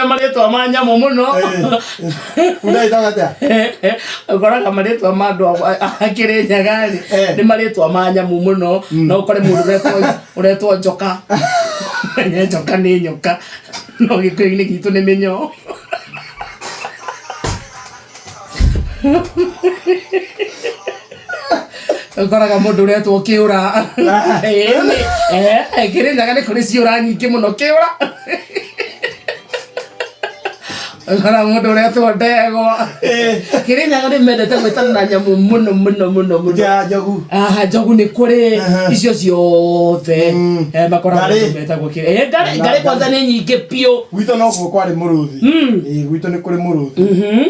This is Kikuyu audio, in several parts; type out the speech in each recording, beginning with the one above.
Marĩtwa ma nyamũ mũno. Bunda ĩtagwo atĩa? Ũkoraga marĩtwa ma andũ a Kĩrĩnyaga rĩ, nĩ marĩtwa ma nyamũ mũno. No ũkore mũndũ ũretwo njoka. Menye njoka nĩ nyoka, no gĩkũyũ-inĩ gitũ nĩ mĩnyoo. Ũkoraga mũndũ ũretwo kĩũra. Ĩĩ, Kĩrĩnyaga nĩ kũrĩ ciũra nyingĩ mũno, kĩũra. Ũkoraga mũndũ ũretwo ndegwa. Kĩrĩnyaga nĩ mendete gwĩtana na nyamũ mũno mũno mũno mũno. Ya njogu. Aha, njogu nĩ kũrĩ icio ciothe. Makoragwo Ngarĩ. andũ metagwo kĩrĩ. Ngarĩ, ngarĩ kwanza nĩ nyingĩ biũ. Gwitũ nokuo kwarĩ mũrũthi. Ĩĩ, gwitũ nĩ kũrĩ mũrũthi.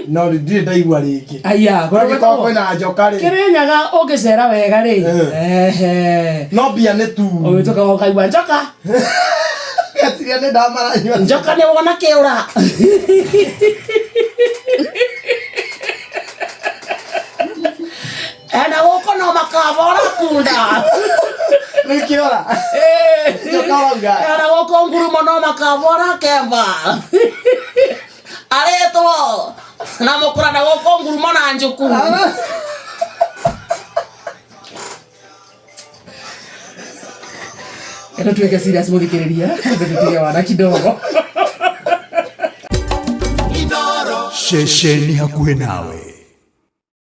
No ndirĩ ndaigua rĩngĩ. Aya, Angĩkorwo kwĩna njoka rĩ. Kĩrĩnyaga ũngĩcera wega rĩ. Ehe. No mbia nĩ tu. Ũgĩtuĩka ũkaigua njoka. Gatiria nĩ ndamaranyua. Njoka nĩ wona kĩũra. Ena gũkũ no makabora kunda. Nĩ kĩora. Njoka wauga. Ena gũkũ ngurumo no makabora kemba. Aretwo na mũkũra na gũkũ ngurumo na njuku. Eno tuweke serious muthikiriria tutige wana kidogo. Ceceni hakuhĩ nawe.